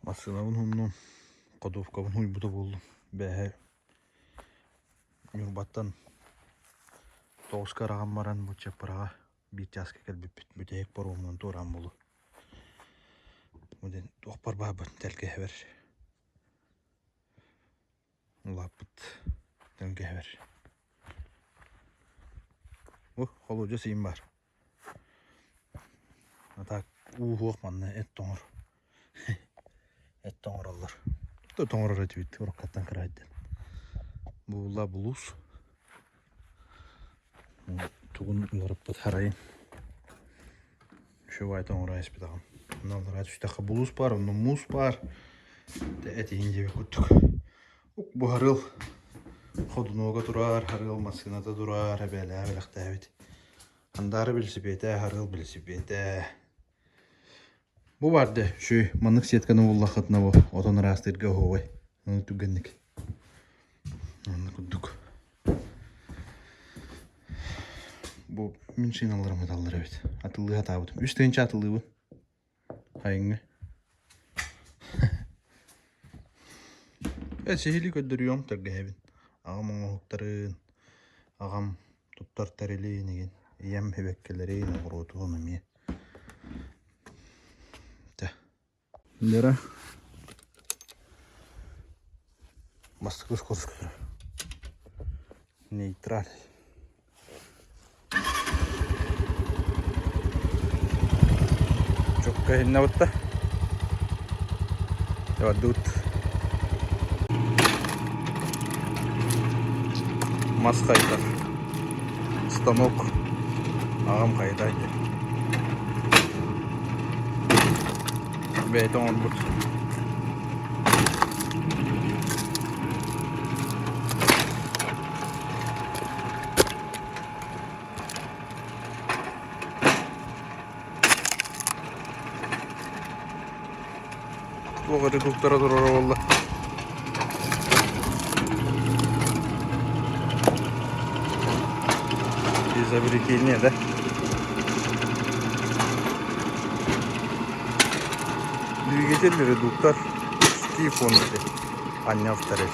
Массыынабын уһуннум, ходовкабын уһуйбута буоллум. Бээһэ Ньурбаттан тоҕуска араҕан баран бу Чаппараҕа биир чааска кэлбиппит. Бүтэһик паромунан туораан буолуо. Бу диэн туохпар баарбын тэлгэһэбэр улааппыт тэлгэһэбэр. Бу холуодьас иим баар. А так ууһуох манна эт тоҥор. Эт тоҥороллор. Да тоҥорор этибит уруккаттан кыраайдан. Буулла булуус. Тугун уларыппыт харайын. Үчүгэй тоҥоро испит аҕам. Онно аллараа түстэххэ булуус баар, онно муус баар. Этиһин диэбит курдук. Бу харыал ходунуога турар, харыал массыыната турар, эбээлээх бэлэхтээбит. Андаары билисипиэтэ, харыал билисипиэтэ. Бу баар дэ, үчүгэй маннык сетканы буллаххытына бу отон ыраастыырга оһуобай. Маннык түргэнник. Маннык курдук. Бу мин шиналарым ыталлар эбит. Атыллыы сатаабытым. Үс тыһыынча атыллыыбын. Хайыҥҥы. Э, сиһилии көрдөрүөм тэлгэһэбин. Аҕам оҥоһуктарын, аҕам туттар тэрилин игин, ийэм сибэккилэрин, оҕуруотун эмиэ. Тэ. Лера бастакы скорость көрөр. Нейтраль. Чукка иһиннэ бутта. Бардыбыт. Мас хайдар. Станок. Аҕам хайдай диэн. Бэйэтэ оҥорбут. Туох эрэ туттара турара буолла. Изобретение, да? Двигатель, редуктор, телефон анньа тариф.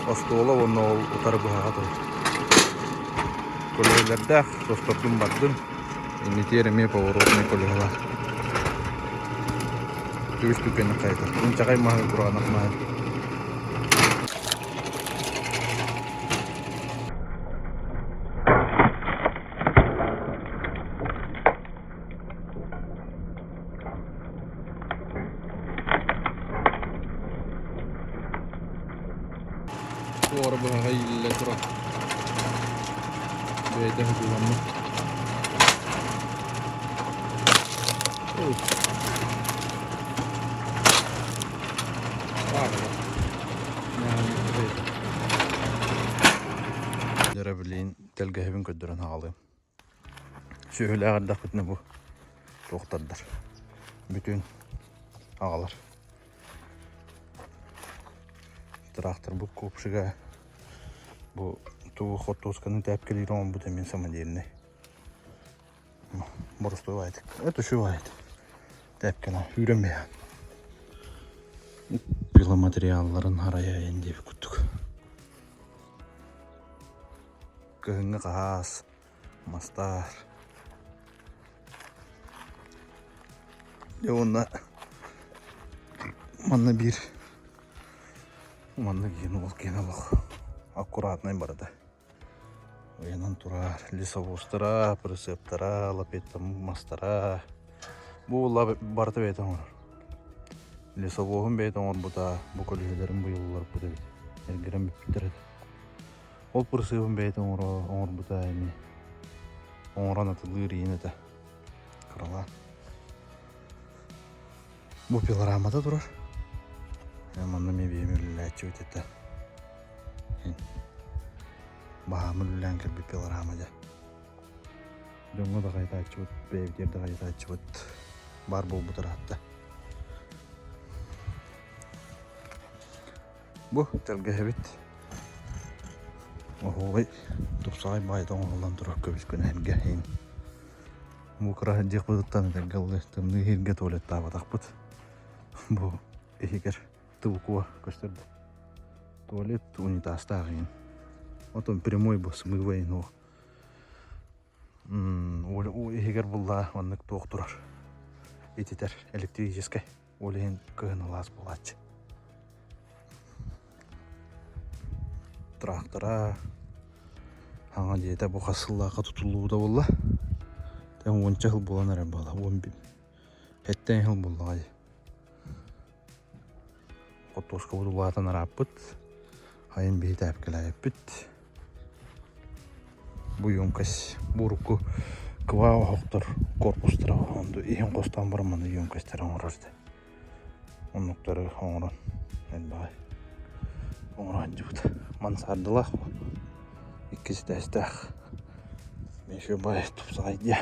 Остуола уонна ол утары быһаҕа турар. Көлөһөлөрдөөх, состордум бардым. Иннитиэр эмиэ поворотный колеһалаах. Түгүс түгэнэ хайытар. Инчэҕэй маһы кураанах маһы. Туора быһаҕа иилиллэ турар. Бэйэтэ сытыыламмыт. Дьэ билигин тэлгэһэбин көрдөрөн аҕалыам. Сүөһүлээх эрдэхпитинэ бу туохтардар бүтүн аҕалар. Тракторбут копшига бу тугу хортуосканы тээпкэлиир оҥорбут эмиэ самодельный. Боростуой баайдык. Это үчүгэй баайдык. Тээпкэни үүрэн биһэн. Пиломатериалларын харайа диэбит курдук. Кыһыҥҥы хаһаас, мастар. Дьэ уонна манна биир манна киин ол киэн олох аккуратнай барыта. Ыйанан турар лесовозтара, прицептара, лапеттаммыт мастара. Бу барыта бэйэтэ оҥорор. Лесовоһун бэйэтэ оҥорбута, бу көлүөһэлэрин быйыл уларыппыт эбит. Эргэрэн бүппүттэр этэ. Ол прицебын бэйэтэ оҥорбута эмиэ оҥорон атылыыр иин этэ. Кыралаан. Бу пилорамата турар. Манна эмиэ бэйэм үлэлээччибит этэ. Баһаамын үлэлээн кэлбит пилорама дьэ. Дьоҥҥо да хайытааччыбыт, бэйэбитигэр да хайытааччыбыт баар буолбут ыраатта. Бу тэлгэһэбит оһуобай тупсаҕай баайда оҥоһуллан турар көбүс күнэһэргэ иһин бу кыра сылдьыахпытыттан этэргэ дылы тымныы иһиргэ туалеттаабатахпыт. Бу. иһигэр тыбыкуо көстөр да. Туалет унитазтаах иһин. Отон прямой бу смывай нуох. Иһигэр булла маннык туох турар. Ититэр электрическэй. Ол иһин кыһын ылаас буолааччы. Трактора хаҥа дьиэтэ бу хас сыллаахха тутуллубута буолла. Тэ уонча сыл буолан эрэр буолла. 11 Эттэн сыл буоллаҕа дии. Хортуоскабыт улаатан арааппыт. Хайын биһи тээпкэлээбиппит. Бу емкость бу урукку кыва оһохтор корпустара онду иһин хостоон баран манна емкостьтары оҥорор этэ. Оннуктары оҥорон элбэҕи оҥоро сылдьыбыт. Мансардалаах иккис этээстээх. Еще бай тупсаҕай диэ.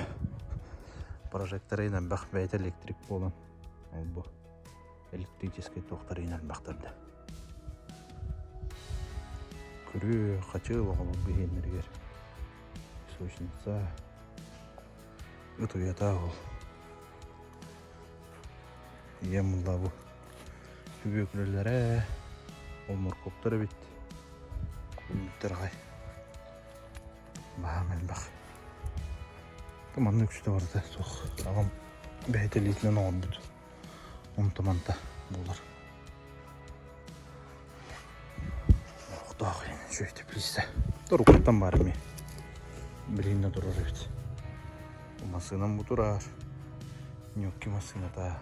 Прожекторы элбэх бэйэтэ электрик буолан ол бу электрическэй туохтары элбэхтэр да. Күрүө, хачыы оҕолор биһиэннэригэр песочница ытыйата ол. Ийэм ылла бу сүбүөкүлэлэрэ, ол моркуоптар эбит. Үүммүттэр аҕай. Баһаам элбэх. Манна үксүтэ барыта суох. Аҕам бэйэтэ илиитинэн оҥорбут. Онто-манта буолар. Охтоох үчүгэй теплица. Торукуттан баар эмиэ. Билигин да турар эбит. Массыынам бу турар. Ньукки массыыната.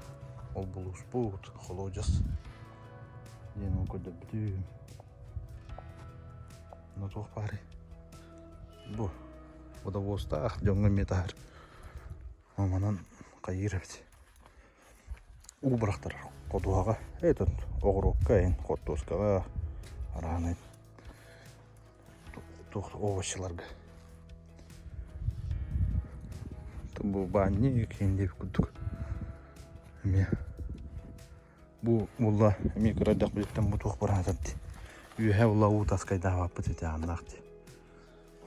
Ол булууспут, холуодьас диэн ол көрдөрбүтүм. Онно туох баарый? Бу водовозтаах дьоҥҥо эмиэ таһар. Манан хайыыр эбит. Уу бырахтарар ходуһаҕа, этот оҕуруокка эҥин, хортуоскаҕа араанай туох овощиларга. Бу баанньык иһин диэбит курдук эмиэ бу булла эмиэ кыра эрдэхпититтэн бу туох быраатар дии. Үөһэ була уу таскайдаабаппыт этэ ааннаах дии.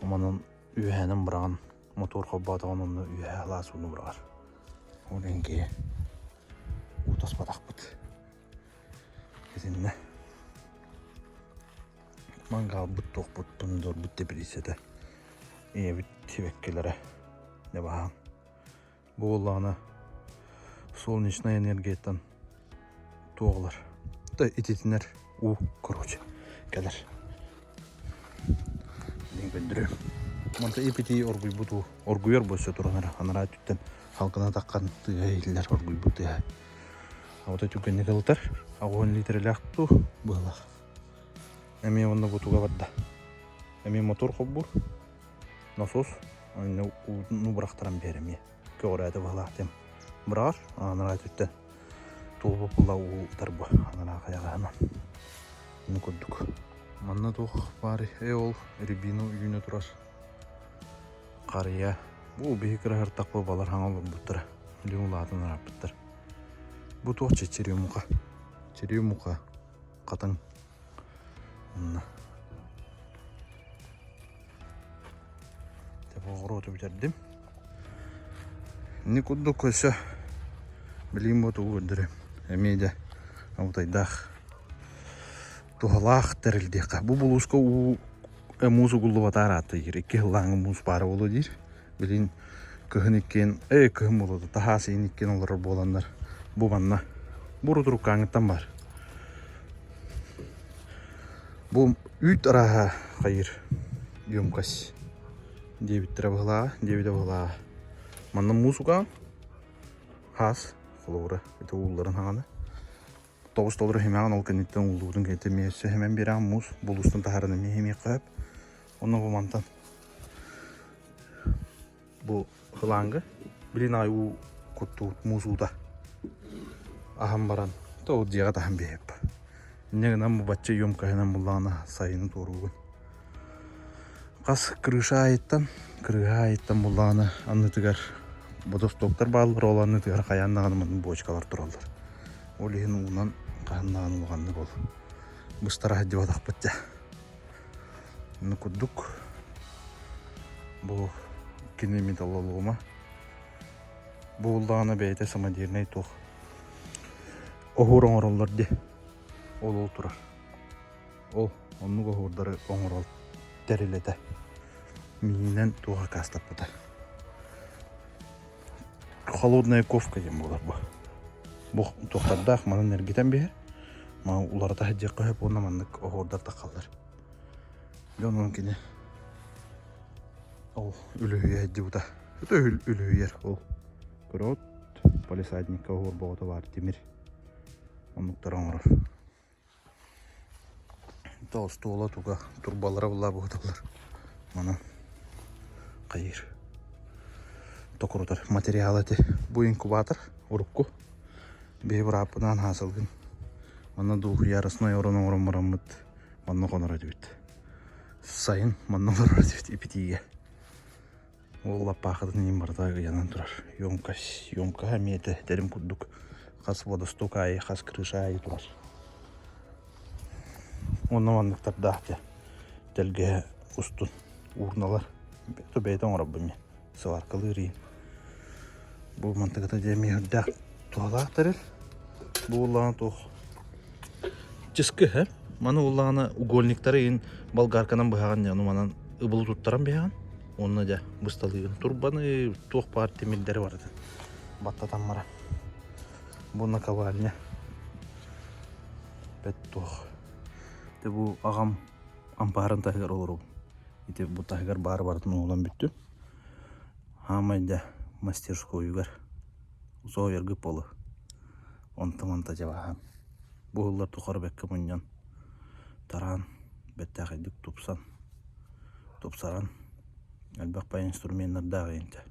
Онон үөһэнэн быраҕан мотуор холбоотоҕун онно үөһэ алаас ууну быраҕар. Ол иһин киһи уу таспатахпыт. Итиннэ мангаалбыт туохпут помидорбут тэпилииссэтэ ийэбит сибэккилэрэ дьэ баһаам. Бу буоллаҕына солнечнай энергияттан туоҕулар да ититинэр уу короче кэлэр. Диэн көрдөрүөм. Манта ип-итии оргуйбут уу. Оргуйар бу өссө туран эрэ. Анараа өттүттэн халкына таххан тыаһа иһиллэр оргуйбут тыаһа. Оҕото түргэнник ылытар. 80 литрэлээх туу быһылаах. Эмиэ уонна бу туга барда. Эмиэ мотор холбуур. Насос онно ууну бырахтаран биэр эмиэ. Көҕүрээтэ быһылаах диэн быраҕар. Анараа өттүттэн туолба пула уу ытар бу анараа хайаҕаһынан. Ини курдук. Манна туох баарый? Ээ ол рябину үүнэ турар. Харыйа. Бу биһи кыраһыртахпы балар хаҥа олорбуттара. Билигин улаатан ырааппыттар. Бу туох черемуха. Черемуха. Хатыҥ. Онно. Оҕуруоту бүтэрдим. Ини курдук өссө билигин бу тугу көрдөрөм. Эмиэ дьэ абытайдаах туһалаах тэрил диэххэ. Бу булууска уу муус угуллубатаар ааттыыр. Икки сыллааҥы муус баара буолуо диир. Билигин кыһын иккиэн, ээ кыһын буолуо дуо, таһаас иһин иккиэн олорор буоланнар бу манна бу урутуруккааҥҥыттан баар. Бу үүт арааһа хайыыр емкость диэбиттэрэ быһылааҕа, диэбитэ быһылааҕа. Манна муус угаан, хаас, холобура, ити уулларын хаҕана. Тоҕус толору иһимэҕин, ол кэнниттэн ууллубутун кэнниттэн эмиэ өссө иһимэн биэрэҕин муус булуустан таһааран эмиэ иһимиэххэ сөп. Онно бу мантан бу ылаангы билин аҕай уу куттуут муус уута аһан баран то дьиэҕэ таһан биэһэп. Инньэ гынан бу бачча емкоһынан буллаҕына сайыны туоруугун. Хас крыша айыттан, крыша айыттан буллаҕына аннытыгар водостоктар бааллар, ол аннытыгар хайаан даҕаны маннык бочкалар тураллар. Ол иһин уунан хаһан даҕаны улаханнык ол быстара сылдьыбатахпыт дьэ. Аны курдук бу кини металлолома. Бу буллаҕына бэйэтэ самодельнай туох. Оһуор оҥороллор дии. Ол ол турар. Ол оннук оһуордары оҥорор тэрил этэ. Миинэн туох акаастаппыта. Холодная ковка диэн буолар бу. Бу туохтардаах манан эргитэн биһэр. Маны уларыта сылдьыахха сөп уонна маннык оһуордар таххаллар. Дьон онон кини ол үлүһүйэ сылдьыбыта. Өтө үлүһүйэр ол. Көрөҕүт, полисадникка оһуор боҕото баар тимир оннуктары оҥорор. То остуола туга турбалара булла быһыталлар. Манан хайыыр токурутар материал эти. Бу инкубатор урукку биһи бырааппынаан хаасылгын. Манна двухъярусный орон оҥорон бараммыт манна хонор этибит. Сайын манна олорор этибит ипитиигэ. Ол лаппаахытын иһин барыта ыйанан турар. Емкость, емкоһа эмиэ этэ этэрим курдук хас водосток аайы, хас крыша аайы турар. Уонна манныктардаах дьэ тэлгэһэ устун уурналар. Бэйэтэ оҥоробун мин. Сваркалыыр иһин. Бу мантыката дьэ эмиэ үрдээх туһалаах тэрил. Бу улахан туох Чыскы һэ. Маны уллаҕына угольниктары иһин болгарканан быһаҕын дьэ, ону манан ыбылы туттаран биһэҕин. Уонна дьэ бысталыыгын. Турбаны туох баар тимирдэри барытын баттатан баран. Бу наковальня. Бэт туох. Ити бу аҕам ампаарын таһыгар олоробун. Ити бу таһыгар баары барытын оҥолон бүттүм. Хаамай дьэ мастерскойугар Зояргы полы. Онто-манта дьабаһан. Бу ыһыллар тухары бэккэ мунньан, тараан, бэртээхэйдик тупсан, тупсаран, элбэх бай инструменнардаах интэ.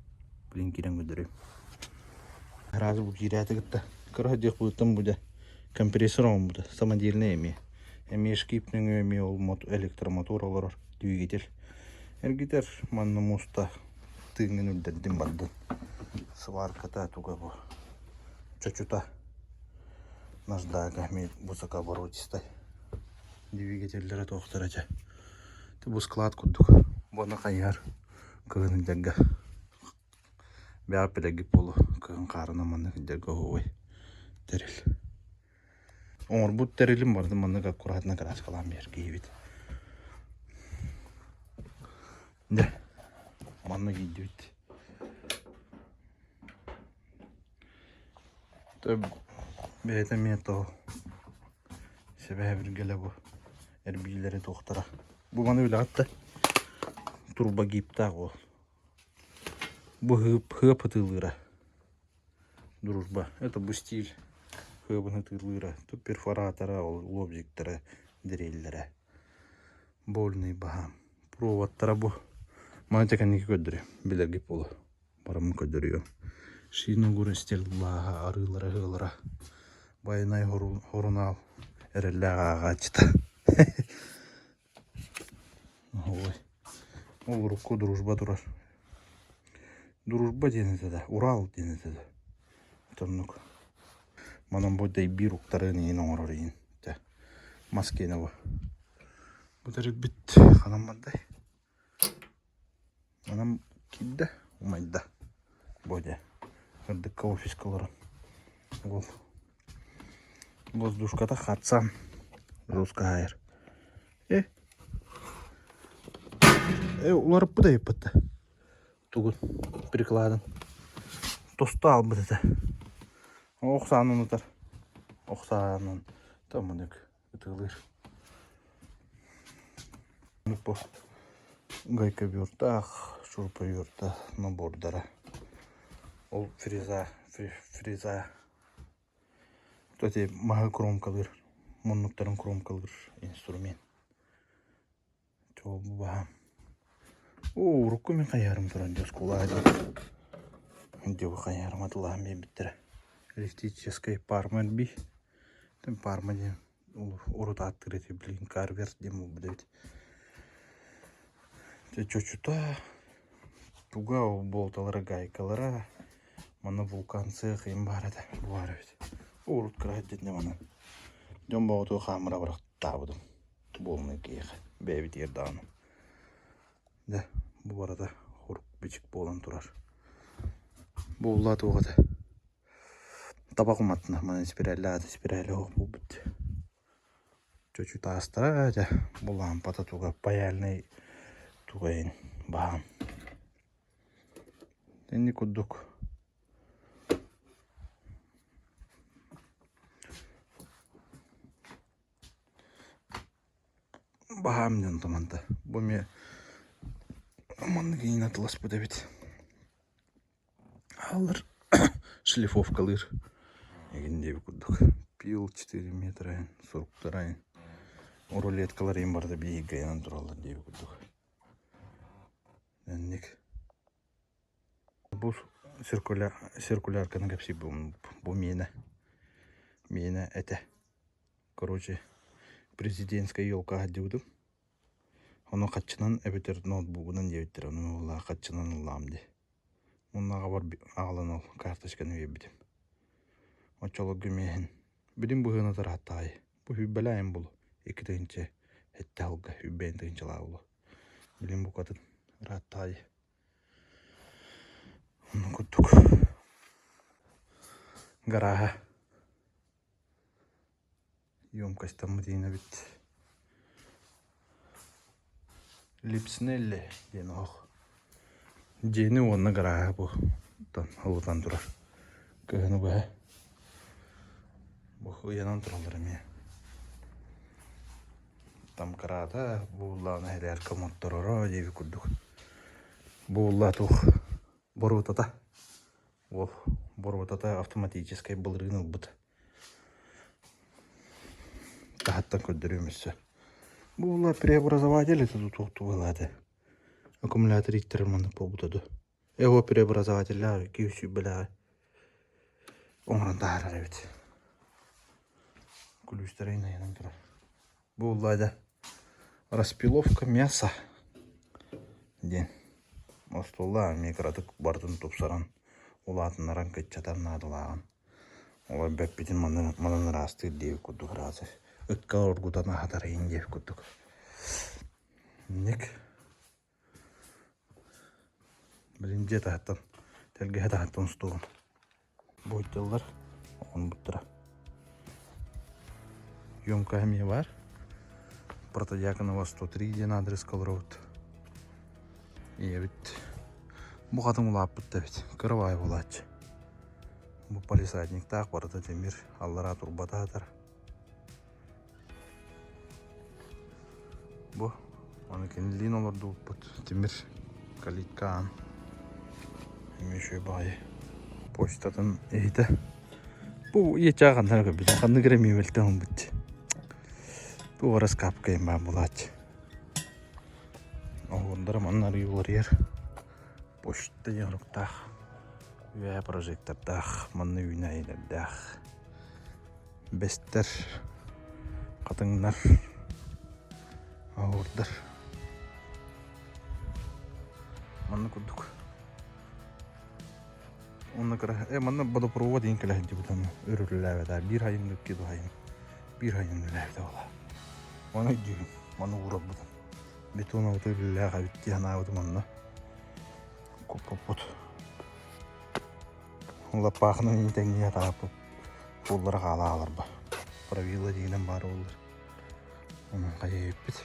Билин киирэн көрдөрүм. Араас бу киирээти кытта кыра диэх быыттан бу дьэ компрессор оҥорбута самодельный эмиэ. Эмиэ шкип нөҥүө эмиэ ол электромотор олорор двигатель. Эргитэр манна муста тыыҥҥын үрдэрдим бардын. Сварката туга бу чочута наждага эмиэ высокооборотистай двигателлэрэ туохтара дьэ бу склад курдук буона хайыһар кыһын илдьэргэ бэҕэ пилэгит буолу кыһын хаарынан маннык илдьэргэ оһуобай тэрил оҥорбут тэрилим барытын маннык аккуратно кырааскалаан биэр киһибит дьэ манна киирдибит Бэйэтэ эмиэ то сэбэһэбиргэлэ бу эрбиилэри туохтара. Бу маны билэҕит да турбогиптаах уол. Бу хыып хыап ытыылыыра. Дружба. Это бу стиль хыабын ытыылыыра. Тут перфоратора, ол лобзиктара, дреллэрэ. Больный баһаам. Проводтара бу. Маны кэнники көрдөрүө. Билэргит буолуо. Бараммын көрдөрүөм. Шиногур стеллааһа арыылара-ыалара Байанай хорунаал эрэллээх ааҕааччыта. Ой, ол урукку дружба турар. Дружба диэн этэ да, Урал диэн этэ да. Оннук. Манан бу дэйбиир уктарын иһин оҥорор иһин. Мас киэнэ бу. Бу тэрилбит ханан бардай? Манан киирдэ, умайда. Бу дьэ, сырдыкка офиска олорон. Ол воздушката хатсан жестко хаайар. Э, э уларыппыт айыппыт да. Тугун прикладын тосту аалбыт этэ. Ох саанан утар. Ох саанан томунук ытыалыыр. Бу гайковертаах, шуруповерта набордара. Ол фреза, фреза эти маһы кромкалыыр, муннуктарын кромкалыыр инструмент. Чуолбу баһаам. Оо, урукку мин хайыһарым туран дьэ оскуолаҕа диэн. Дьэ бу хайыһарым атылаһан биэрбиттэрэ. Электрическэй парма элбии. Парма диэн урут ааттыыр этэ билигин карвер диэн буолбут эбит. Дьэ чочута туга ол буолталара гайкалара манна вулкан сыах иһин баар этэ бу баар эбит. Урут кыра сылдьан манан дьон боҕотугу хаамыра бырахтаабытым. Буолунай киһиэхэ бэйэбитигэр даҕаны. Дьэ, бу барыта хорук бичик буолан турар. Бу улаатыах этэ. Табах уматтына манан спираллаата спирали оһох буолбут. Чочу таастара дьэ бу лаампата туга паяльнай тугайын баһаам. Инник курдук баһаам дьон туманта. Бу эмиэ маннык иин атыласпыт эбит. Аалар шлифовкалыыр игин диэбит курдук. Пил 4 метра ин, суруктара ин, рулеткалар иин барыта бииргэ ыйанан тураллар диэбит курдук. Инник. Бу циркуля циркулярканы кэпсиир бу миэнэ. Миэнэ этэ. Короче, президентская елка сылдьыбытым. Ону хаччынан эбэтэр ноутбугунан диэбиттэрэ, ону ыллаа хаччынан ыллаам дии. Уонна аҕабар аҕалан ол карточканы биэрбитим. Оччолорго миэһин билин быһыыны тарааттаҕай. Бу сүүрбэлээн булу 2 тыһыынча сэттэ сылга сүүрбээн тыһыынчалаах булу. Билин букатын ырааттаҕай. Оннук курдук. Гарааһа емкостьтаммыт иһин эбит. Липснелли диэн оһох. Дьиэни уонна гарааһы бу ылытан турар. Кыһыны быһа бу ыйанан тураллар эмиэ. Там кыраата бууллаҕына иһэлэр оҥоттороро диэбит курдук. Буулла туох боруотата уол боруотата автоматическай былырыын ылбыт. Таһыттан көрдөрүөм өссө. Бу буолла преобразователь это тут туһалаата. Аккумулятор ииттэрэр маннык буолбута дуо? Эго преобразователлээх 2 сүүрбэлээҕи оҥорон таһаарар эбит. Күлүүстэрэ айанан турар. Бу буолла распиловка мяса диэн. Остуолла эмиэ кыратык барытын тупсаран, улаатыннаран, кыччатар наадалааҕын. Ол бэппитин манан, манан ыраастыыр диэбит курдук ыраас. Ыкка оргутан аһатар иһин диэбит курдук. Инник. Билин дьиэ таһыттан, тэлгэһэ таһыттан устуоҕум. Буойдаллар оҕонбуттара. Емкоһа эмиэ баар. Протодьяконова 103 диэн аадырыска олоробут. Ийэбит бу хатыҥ улааппыт да эбит. Кыра баайы буолааччы. Бу палисадниктаах барыта тимир, аллараа турбата сытар. Бу аны кинилиин олордубуппут тимир калитка аан. Эмиэ үчүгэй баҕайы. Почтатын иһитэ. Бу иэчээх ханна эрэ көрбүтүм. Ханнык эрэ миэбэлтэн ылбыт. Туох эрэ ыскаапка иһин баар буолааччы. Оһуордара манна арыый уларыйар. Почта диэн суруктаах, үөһэ прожектордаах, манна үүнээйилэрдээх бэстэр, хатыҥнар, оһуордар. Манна курдук. Онно кыра манна водопровод диэн кэлэ сылдьыбыт онно өр үлэлээбэтэ. Биир сайын икки сайын биир сайын үлэлээбитэ буолла. Ону өйдүүбүн. Маны уурарбытын. Бетон ауто үлэлээх эбит дии санаабытым онно. Куппуппут. Лаппаахынан тэҥҥэ тааппыт. Буоллара хаала хааларба. Правила дигинэн баар буоллар. Онон хайа эппит.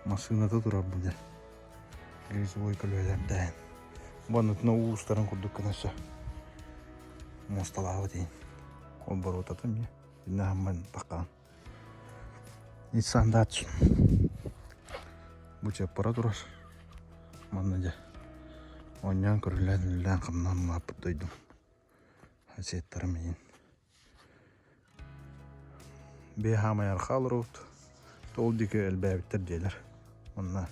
Массыыната турар бу дьэ. Грязевой көлүөлэрдээн. Бу оннутуна уустарын курдук гына өссө муосталаабыт иһин. Ол боруотата эмиэ. Иннэ хамман таххаан. Nissan Datsun. Бу чыаппара турар. Манна дьэ оонньоон көрүлээн үлэлээн хамнаан улааппыт дойдум. Сиэттэрим иһин. Бэйэ хаамай архаа олоробут. Ол диэки элбээбиттэр дьиэлэр. Онно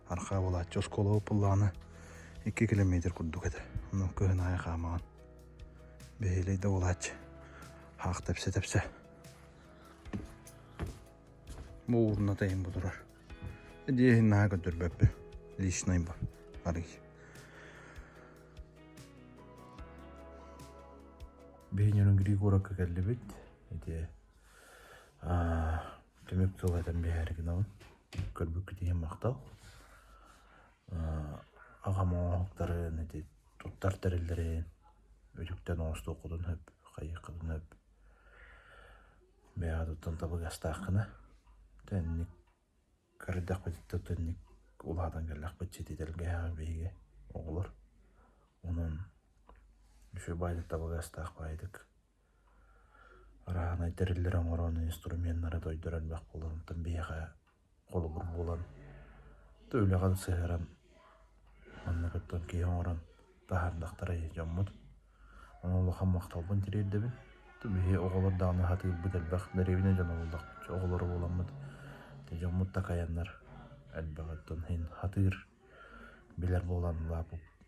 архаа буолааччы оскуола буоллаҕына 2 километр курдук этэ. Онно кыһын аайы хаамаҕын. Бэһиэлэй да буолааччы. Хаах тэпсэ-тэпсэ. Бу уурна тайын бу турар. Дьиэһин наһаа көрдөрбөппүн. Личный бу. Арый. Биһи Нерюнгри куоракка кэллибит. Ити түмүк тыл этэн биһээри гынабын. Көрбүккүт иһин махтал. Аҕам оҥоһуктарын, ити туттар тэриллэрин үтүктэн оҥостуоххутун сөп. Хайыаххытын сөп. Бэйэҕит оттон табыгастааххына. Тэнник көрдөөхпүтүттэн тэнник улаатан кэллэхпит сититэлгэһэҕэ биһиги оҕолор. Онон үчүгэй баайдык табыгастаах баайдык арааһынай тэриллэри оҥорон инструменнары тойдор элбэх буолан оттон биһиэхэ холобур буолан үлэҕэ сыһыаран маннык оттон киһи оҥорон таһаардахтара дьоммут. Онон улахан махталбын тириэрдэбин. Биһи оҕолор даҕаны сатыырбыт элбэх дэриэбинэ дьоно буоллахпыт оҕолоро буоламмыт дьоммут такайаннар элбэҕи оттон иһин сатыыр билэр буолан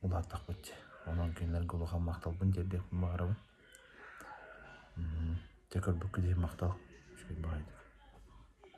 улааттахпыт. Онон кинилэргэ улахан махталбын тиэрдиэхпин баҕарабын. Дьэ көрбүккүт иһин махтал. Үчүгэй баҕайытык.